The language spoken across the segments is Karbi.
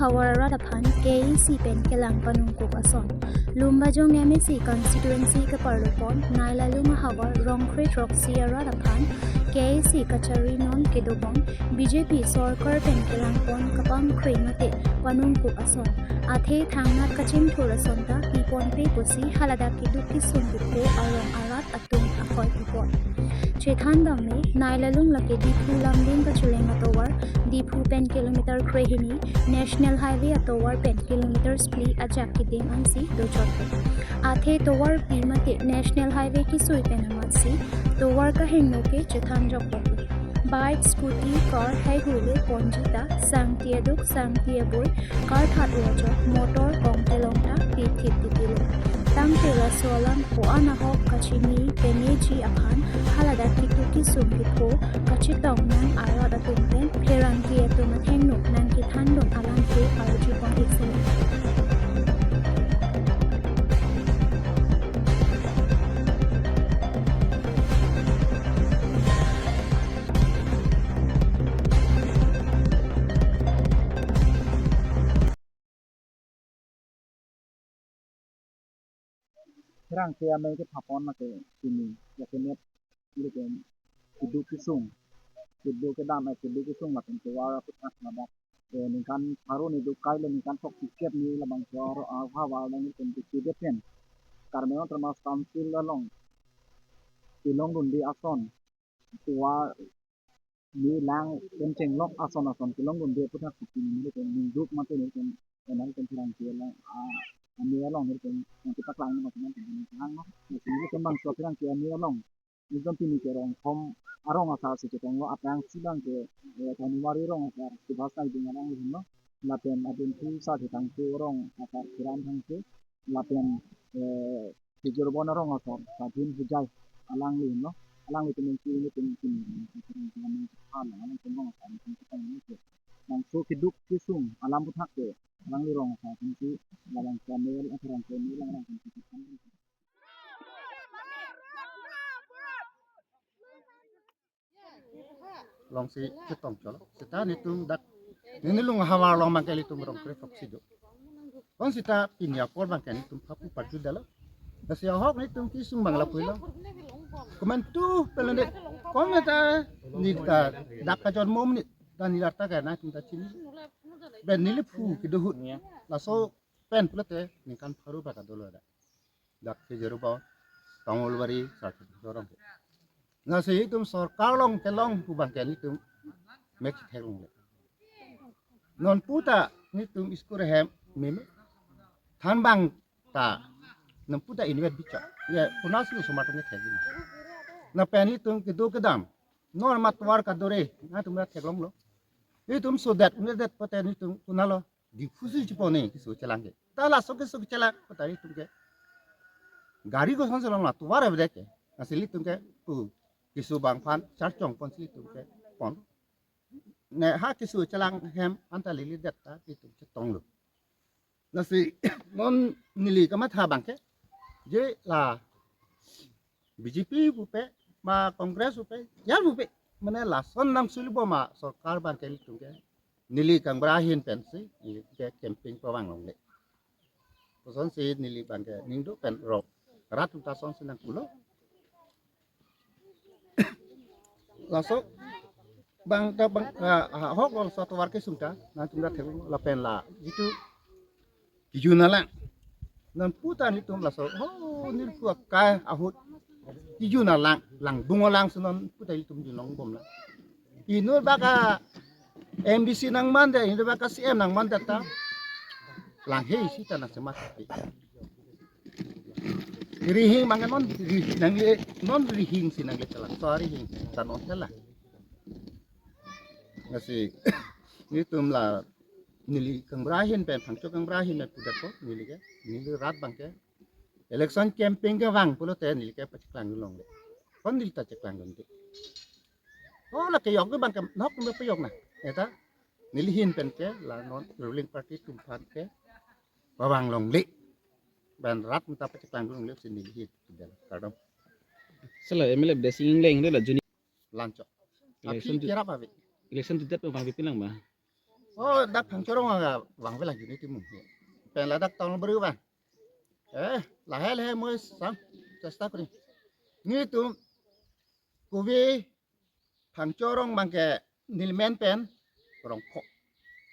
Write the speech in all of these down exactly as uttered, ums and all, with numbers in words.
ahavar arat aphan K A A C pen kelang panungkup ason. Lumbajong M A C constituency keparlopon Neilalung ahavar Rongkre throksi arat aphan K A A C kachari non kedobom B J P sorkar pen kelangpon kapangkre mate panungkup ason. Athe thangnat kachingthur ason ta piponpe pusi haladak keduk kesung kepho arong arat atum akoi pipon. Chethan dam me, Neilalung lake Diphu Lumding kacheleng atovar, Diphu pen kilometer krehini, National Highway atovar pen kilometer phli ajak keding ansi dochot. Athe tovarpi mate National Highway kesui pen amatsi tovar kahingno ke chethan jokpo. Bike, scooty, car haihui le ponji ta sangti aduk sangti abui, karthat ajok motor kong kelong ta pithit titilo. Tangte laso alam ko-an ahok kachini peneji aphan haladak keduk kesung kepho kachetong nang arat atum pen pherangke atum athengno nangkethandun alam ke arjupon iksen. Pherangke amei kephapon lake pini, lake net, lake keduk kesung, keduk kedam, eh, keduk kesung lapen tovar aputhak ladak, eh, ningkan pharo ni duk kai le ningkan throksi kep ni labangso ahavar along nelitum ke kedet pen Karbi Anglong Autonomous Council along kelongdunde ason, tovar kelang pen chenglok ason ason kelongdunde aputhak si pini nelitum ningduk mate nelitum enang pen pherangke along, ah, amei along nelitum nangkepaklang nangkepaklang nangkepaklang no. Nelitum bangso pherangke amei along nelitum pini ke Rongkhom arong asar si chetonglo, aphrangsi abang ke, eh, Kanumari rong asar Subhas Naiding alangli henlo. Lapen adun thu sa thetang thu rong asar Kiran Thangse. Lapen, eh, Kejarbon arong asar Sadhin Hojai alangli henlo. Alanglitum si nelitum pini nelitum along alangtum rong asar nelitum chetonglo ke. Bangso keduk kesung alam aputhak ke alangli rong asar atum si labangso amei, pherangke amei alanglitum si chetonglo. Longsi chetong cholo. Seta nelitum dak, nelitum ahavar along abang ke nelitum Rongkre throksi do. Kon seta pini apor abang ke nelitum phapu parju detlo. Lasi ahok nelitum kesung abang lapuilo. Komantu pelende, komantu neta dak kajon mom ni dan neta ta ke nelitum ta chini. Ben neli phu kedo ahut. Laso pen pulote ningkan pharo bak adolo dak. Dak Kejarbon, Tongolbari, Sarkhet dorong. Lasi itum sorkar along kelong pu abang ke nelitum mek theklongle. Non puta nelitum school ahem meme. Thanbang ta non puta inutvet bichok. Ya, punas lu somatum ke thekji. Lapen nelitum keduk kedam. Non mat tovar kadore, nangtum ra theklonglo. Itum sodet, inutvet pote nelitum kunalo. Diphu si chepon-e keso chelang ke. Ta laso keso chelang, kotari itum ke. Gari kosonsi longlo, tovar avedet ke. Lasi nelitum ke, pu, keso abang aphan, charchong ponsi nelitum ke, pon. Ne ha keso chelang ahem, anta lili det ta, itum chetonglo. Lasi, non neli kamatha abang ke, je la, B J P pupe, ma Congress pupe, ya pupe. Mane lason nang suli bom asorkar abang ke nelitum ke. Neli kangbura ahin pensi, neli ke campaign pavang longle. Kosonsi neli abang ke ningduk pen rok. Rat atum ta sonsi nangpulo. Laso abang ta abang, ah, ah, ahok laso tovar kesung ta, nangtum ra theklong lapen la. Itu kejun alang. Non puta nelitum laso, oh, nelitum akai ahut. Kejun alang, langbung alang si non puta nelitum junong bomlang. Inut bak a M D C nangmandet, inut bak a C M nangmandet ta. Lang he isi ta nangsemat. Rihing abang non, rihing nangle, non rihing si nangle chelang. So rihing, ta non chelang. Lasi, nelitum la, neli kangbura ahin pen, Phangcho kangbura ahin pen pudet ko, neli ke, neli rat abang ke. Election campaign kevang pulote neli ke pacheklang longle. Kon neli ta cheklang longle. Oh, la kejok ke abang ke, nok ke pejok na. Eta, neli ahin pen ke, la non ruling party atum aphan ke, pavang longle. Ban rat atum ta pacheklang longle, si neli ahin, pudet, kardom. Sela M L A Blessing Engleng de la juni. Lanchok. Election Aphi tu-, kerap ave. Election tudet pavang pipin lang ba? Oh, dak Phangcho arong abang vela unit atum. Pen ladak Tamalbari abang. Eh, lahai lahai moi sang chesta kuri. Netum kove Phangcho arong abangke nelimen pen rongpho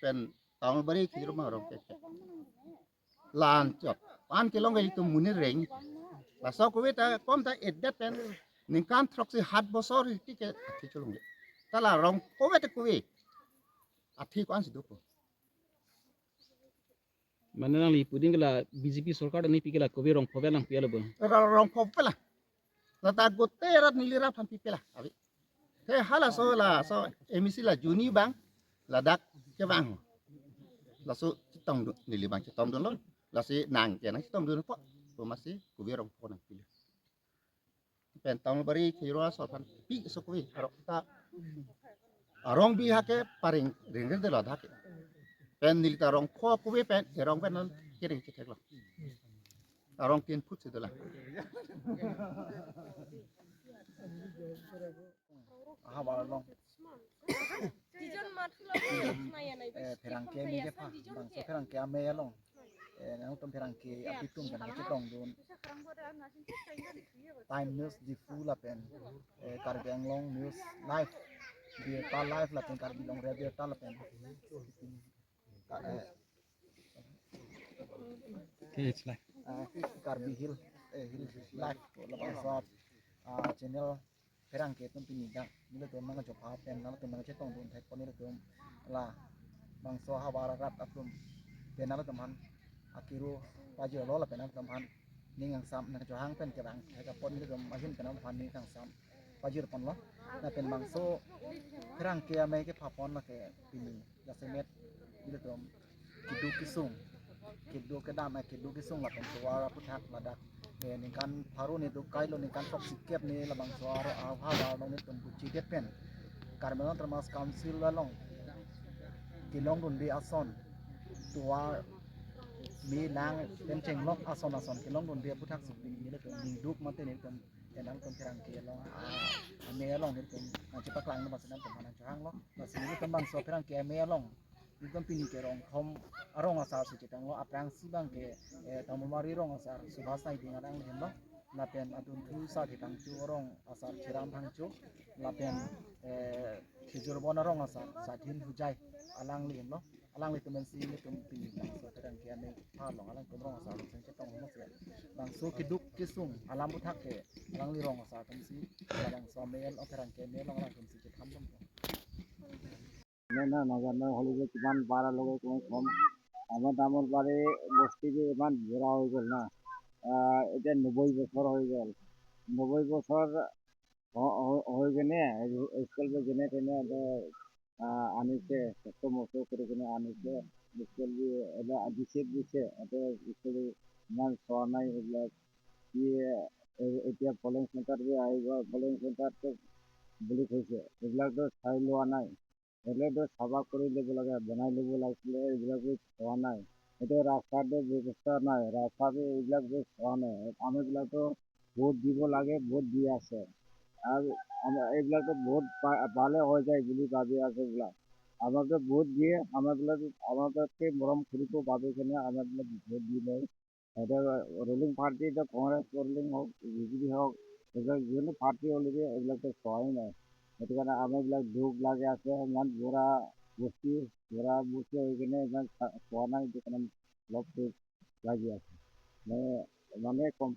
pen Tamalbari kejor abang rongpho. Lan chot. Pan kelong ke itum monit reng. Laso kove ta kom ta edet pen ningkan throksi hat bosor iti ke athi cholong. Ta la rongpho vet kove. Athi ko-an si dopo. Mane nangli pudin ke la B J P sorkar ni pi ke la kove rongpho vet nangpi alo bo. Ra-, rongpho vet la. Lata gote rat neli rat aphan pipe la. Abi. Te halaso laso M A C la juni abang ladak kevang. Laso chetongdun neli abang chetongdunlo. Lasi nang ke nang chetongdunpo. Bo masi kove rongpho nangpilo. Pen Tamalbari kejor asor aphan pi so kove arong ta. Arong bi hake pareng rengre delo dak ke. Pen neli ta rongpho kove pen erong pen non kereng chetheklong. Arong tin phut si dolang. Aha, ba long. Dijon mathulo, eh, pherangke amei kepha, bangso pherangke amei along. Eh, nangtum pherangke apitum pen chetongdun. Time News Diphu lapen, eh, Karbi Anglong News Live, Birta Live lapen Karbi Anglong Radio Birta lapen. Ka-, eh, K H Live. Ah, Karbi Hill, eh, Hill Live, labangso, ah, channel pherangke atum pini dak nelitum nangkachopha pen nangtum nangchetongdun thekpo nelitum labangso havar arat atum pen nangtum aphan akero pajirlo lapen nangtum aphan ning angsam nangkachohang pen kevang thek apot nelitum ahin pen nangtum aphan ning angsam pajirponlo. Lapen bangso pherangke amei kepha pon lake pini jasemet nelitum keduk kesung, keduk kedam, eh, keduk kesung lapen tovar aputhak ladak, eh, ningkan pharo ni do kailo ningkan throksi kep ni labangso aro ahavar along nelitum buchidet pen Karbi Anglong Autonomous Council along kelongdunde ason, tovar me lang pen chenglok ason ason kelongdunde aputhak si pini nelitum ningduk mate nelitum, eh, nangtum pherangke along, ah, amei along nelitum nangchepaklang nangpasi nangtum aphan nangchohanglo. Lasi nelitum bangso pherangke amei along nelitum pini ke rongthom arong asar si chetonglo, aphrangsi abangke, eh, Tamalbari rong asar Subhas Naiding alanglihemlo, lapen adunthu Sarthe Phangcho, rong asar Chiram Phangcho, lapen, eh, Khejur Bon arong asar Sadhin Hojai alanglihemlo. Alanglitum pensi nelitum pini bangso pherangke amei kepha along alangtum rong asar along chetonglo si. Bangso keduk kesung alam aputhak ke alangli rong asar atumsi, labangso amei along pherangke amei along alangtumsi chethan dun. না, না, নাজানো, হ'লে যে কিমান বাৰ লগে কিমান কম। আমাৰ তামোলবাৰী বস্তি যে ইমান বুঢ়া হৈ গ'ল না। আহ, এতিয়া নব্বৈ বছৰ হৈ গ'ল। নব্বৈ বছৰ হ-, হ-, হৈ কেনে স্কুল যে যেনে তেনে এটা, আহ, আনিছে, কষ্ট মষ্ট কৰি কেনে আনিছে। স্কুল যে এটা দিছে, দিছে, এটা স্কুল ইমান চোৱা নাই এইবিলাক। কি, এ-, এতিয়া পলিং চেণ্টাৰ যে আহিব, পলিং চেণ্টাৰটো বুলি কৈছে, এইবিলাকতো চাই লোৱা নাই। এইবিলাকতো চাফা কৰি ল'ব লাগে, বনাই ল'ব লাগিছিলে, এইবিলাকতো চোৱা নাই। এতিয়া ৰাস্তাটো ব্যৱস্থা নাই, ৰাস্তাটো এইবিলাকতো চোৱা নাই। আমিবিলাকতো ভোট দিব লাগে, ভোট দি আছে। আৰু আমাৰ এইবিলাকতো ভোট পা-, পালে হৈ যায় বুলি ভাবি আছে এইবিলাক। আমাকতো ভোট দিয়ে, আমাৰবিলাক, আমাৰবিলাকে মৰম কৰিব ভাবি কেনে আমাৰবিলাক ভোট দি লয়। এতিয়া ৰুলিং পাৰ্টি, এতিয়া কংগ্ৰেছ ৰুলিং হওক, বি জে পি হওক, এইবিলাক যিকোনো পাৰ্টি হ'লে যে এইবিলাকতো চোৱাই নাই। সেইটো কাৰণে আমাৰ এইবিলাক দুখ লাগি আছে, ইমান বুঢ়া বস্তি, বুঢ়া বস্তি হৈ কিনে ইমান চা-, চোৱা নাই, সেইটো কাৰণে অলপ দুখ লাগি আছে। মানে, মানে কম।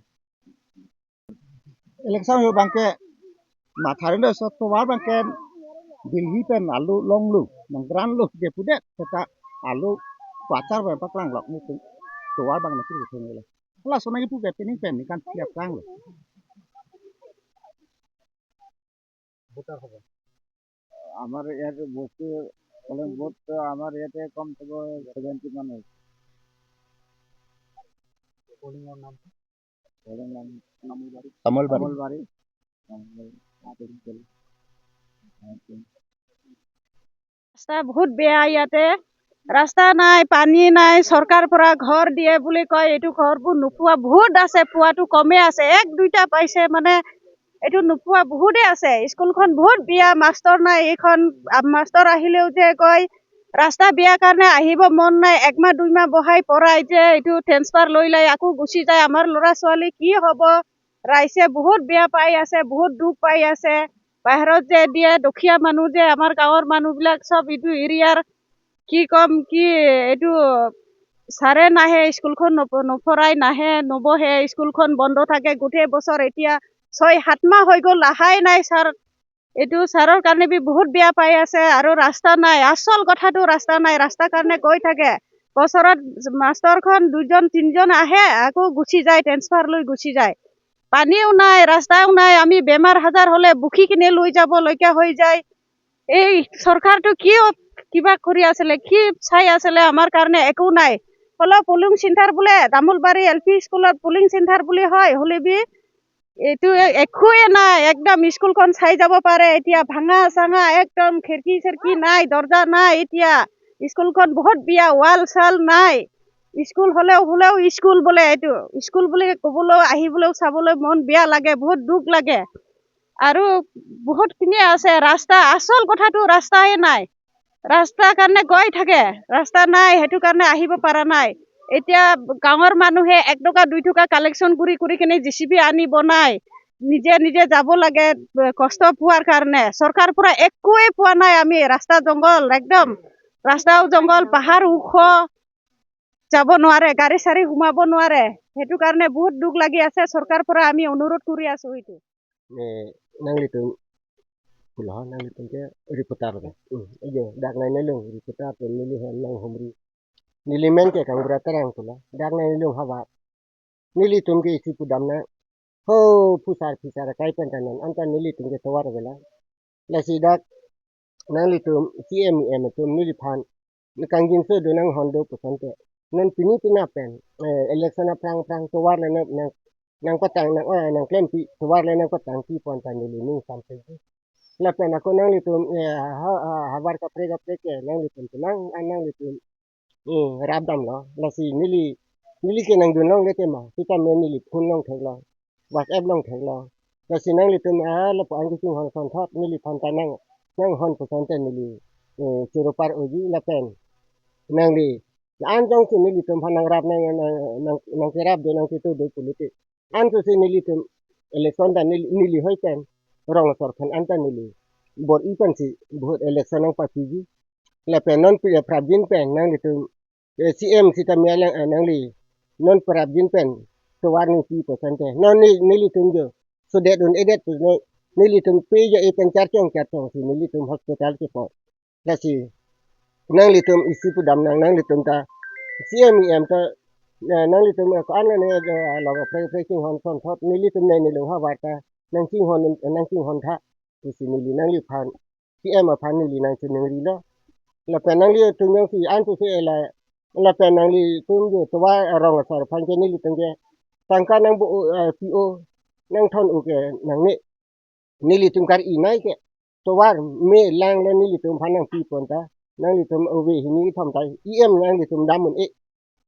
Election ho abangke matha ri do, so tovar abangke Delhi pen alu longlo, nang grant lo, je pudet, seta alu kwatar pen paklang lok ni tum tovar abang na kiri thenglo. Halaso na ipu ke pining pen ni kan tiap klang lo. Voter হ'ব। আমাৰ ইয়াতে বস্তি polling booth তো আমাৰ ইয়াতে কম চে কম ছেভেণ্টি মান হৈছে। পলিঙৰ নাম? পলিং নাম তামোলবাৰী। তামোলবাৰী। তামোলবাৰী। তামোলবাৰী। ৰাস্তা বহুত বেয়া ইয়াতে, ৰাস্তা নাই, পানী নাই, চৰকাৰ পৰা ঘৰ দিয়ে বুলি কয়, এইটো ঘৰবোৰ নোপোৱা বহুত আছে, পোৱাটো কমেই আছে, এক দুইটা পাইছে, মানে এইটো নোপোৱা বহুতেই আছে। স্কুলখন বহুত বেয়া, মাষ্টৰ নাই, এইখন, আ, মাষ্টৰ আহিলেও যে কয় ৰাস্তা বেয়া কাৰণে আহিব মন নাই। একমাহ দুইমাহ বহাই পঢ়াই যে এইটো ট্ৰেন্সফাৰ লৈ লয়, আকৌ গুচি যায়। আমাৰ ল'ৰা ছোৱালী কি হ'ব? ৰাইজে বহুত বেয়া পাই আছে, বহুত দুখ পাই আছে। বাহিৰত যে দিয়ে, দুখীয়া মানুহ যে, আমাৰ গাঁৱৰ মানুহবিলাক চব এইটো এৰিয়াৰ, কি ক'ম, কি এইটো ছাৰে নাহে, স্কুলখন নপ- নপঢ়াই, নাহে, নবহে, স্কুলখন বন্ধ থাকে গোটেই বছৰ। এতিয়া ছয় সাত মাহ হৈ গ'ল, অহাই নাই ছাৰ। এইটো ছাৰৰ কাৰণে বি বহুত বেয়া পাই আছে। আৰু ৰাস্তা নাই, আচল কথাটো ৰাস্তা নাই। ৰাস্তাৰ কাৰণে গৈ থাকে, বছৰত মাষ্টৰখন দুজন তিনিজন আহে, আকৌ গুচি যায়, ট্ৰেন্সফাৰ লৈ গুচি যায়। পানীও নাই, ৰাস্তাও নাই। আমি বেমাৰ আজাৰ হ'লে বকি কিনে লৈ যাবলগীয়া হৈ যায়। এই চৰকাৰটো কিয় কিবা কৰি আছিলে, কি চাই আছিলে, আমাৰ কাৰণে একো নাই। হ'লেও পলিং চেণ্টাৰ বোলে, তামোলবাৰী এল পি স্কুলত পলিং চেণ্টাৰ বুলি হয়, হ'লে বি এইটো এ- একোৱে নাই। একদম স্কুলখন চাই যাব পাৰে, এতিয়া ভাঙা চাঙা, একদম খিৰিকী চিৰিকী নাই, দৰ্জা নাই। এতিয়া স্কুলখন বহুত বেয়া, ৱাল চাল নাই। স্কুল হ'লেও, হ'লেও স্কুল বোলে, এইটো স্কুল বুলি ক'বলৈ, আহিবলৈও চাবলৈ মন বেয়া লাগে, বহুত দুখ লাগে। আৰু বহুতখিনি আছে ৰাস্তা, আচল কথাটো ৰাস্তাই নাই। ৰাস্তাৰ কাৰণে গৈ থাকে, ৰাস্তা নাই, সেইটো কাৰণে আহিব পৰা নাই। এতিয়া গাঁৱৰ মানুহে এক টকা দুই টকা কালেকশ্যন কৰি কৰি কিনে জে চি বি আনি বনাই, নিজে নিজে যাব লাগে, কষ্ট পোৱাৰ কাৰণে। চৰকাৰ পৰা একোৱে পোৱা নাই আমি। ৰাস্তা জংঘল একদম, ৰাস্তাও জংঘল, পাহাৰ ওখ, যাব নোৱাৰে, গাড়ী চাড়ী সোমাব নোৱাৰে। সেইটো কাৰণে বহুত দুখ লাগি আছে। চৰকাৰ পৰা আমি অনুৰোধ কৰি আছো এইটো। Eh, nanglitum pulo, nanglitum ke reporter ke. Hmm, ayo, dak nai nelung reporter ke neli hen nang humri. Neli men ke Kangbura Terang pulo. Dak nai nelung havar. Nelitum ke isi pudam na. Ho, phusar phisar kai pen tanan. Anta nelitum ke tovar vela. Lasi dak nanglitum C M E M atum neliphan kangjinso do nanghon do pu asonte. Non pini pina pen, eh, election aphrang aphrang tovar le nang, nang, nangpatang nang, ah, nangklempi, tovar le nangpatangpi pon ta neli ning sampe. Lapen ako nanglitum, eh, ha, ha, havar kaprek kaprek ke nanglitum penang, ah, nanglitum, eh, rap damlo. Lasi neli, neli ke nangdun longle tema, sitame neli phone long theklo, WhatsApp long theklo. Lasi nanglitum, ah, lapu-an kachinghon asonthot neliphan ta nang, nanghon pu asonte neli, eh, choro par-oji lapen nangli la-an jongsi nelitum aphan nangrap nang, nang, nang, nangkerap do, nangketo do pulote, anso si nelitum election ta neli, neli hoi pen rong asor aphan anta neli bor-i pensi vote election nangpapiji. Lapen non pi prapjin pen nanglitum, eh, C M sitame alang, eh, nangli non prapjin pen tovar nangpi pu asonte. Non ne, nelitum jo sodet un-edet pu, ne, nelitum pe jo e pen charchong charchong si nelitum hospital kepo. Lasi nanglitum isi pudam nang, nanglitum ta C M E M ta, eh, nanglitum, eh, ko-an ne, eh, along kaprek kaprek chinghon asonthot, nelitum ne nelung havar ta nangchinghon, nangchinghon tha pusi neli nangliphan, C M aphan neli nangchiningrilo. Lapen nanglitum jongsi anso si ela, lapen nanglitum jo tovar arong asor aphan ke nelitum ke tangka nangbo, eh, P O nangthon-o ke nangne. Nelitum kar-i nai ke tovar me lang le nelitum aphan nangpi pon ta, nanglitum ove hini thom ta E M nanglitum dam un-e.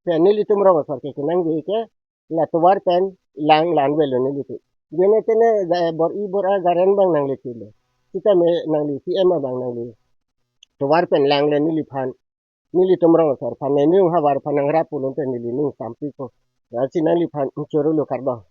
Pen nelitum rong asor ke kenangve ke la tovar pen lang lang velo nelitum. Jene tene ga-, bor-i bor-a garen abang nangle chilo. Sitame nangli C M abang nangli tovar pen lang le neliphan, nelitum rong asor aphan, ne neli havar aphan nangrap pulote neli ning sampiko. Lasi nangliphan choro lo, kardom.